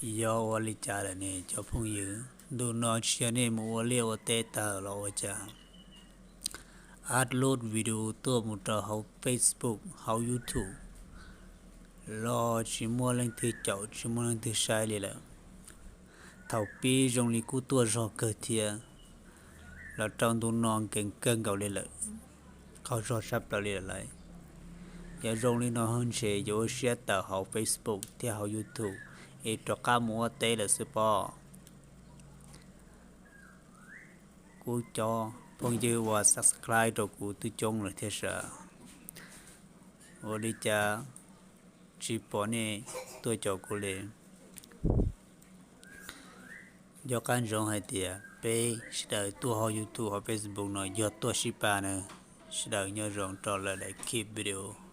Yog ua li cas lawm ne cov phooj ywg? Ntu no tsis yog nej mus ua liaj ua teb tawm los ua cas? Upload video tuaj mus rau hauv Facebook, hauv YouTube los tsis muaj leej twg caum, tsis muaj leej twg saib li lawm. Thaum pib zoo li kuj tuaj zog kawg thiab, los rau ntu no nkees kawg nkaus li lawm, qaug zog sab plaws li lawm lauj. Yog zoo li no ho ntshe yuav ua siab tawm hauv Facebook thiab hauv YouTube es rov qab mus ua teb lawm xwb pob. Kuv cov phooj ywg uas subscribe rau kuv twb coob lawm thiab sas, ua li cas tsis pom nej tuaj caum kuv li? Nco qab ntsoov hais tias peb sawv daws tuaj hauv YouTube hauv Facebook no yog tuaj sib pab na. Sawv daws nyob zoo rau lawm daim clip video.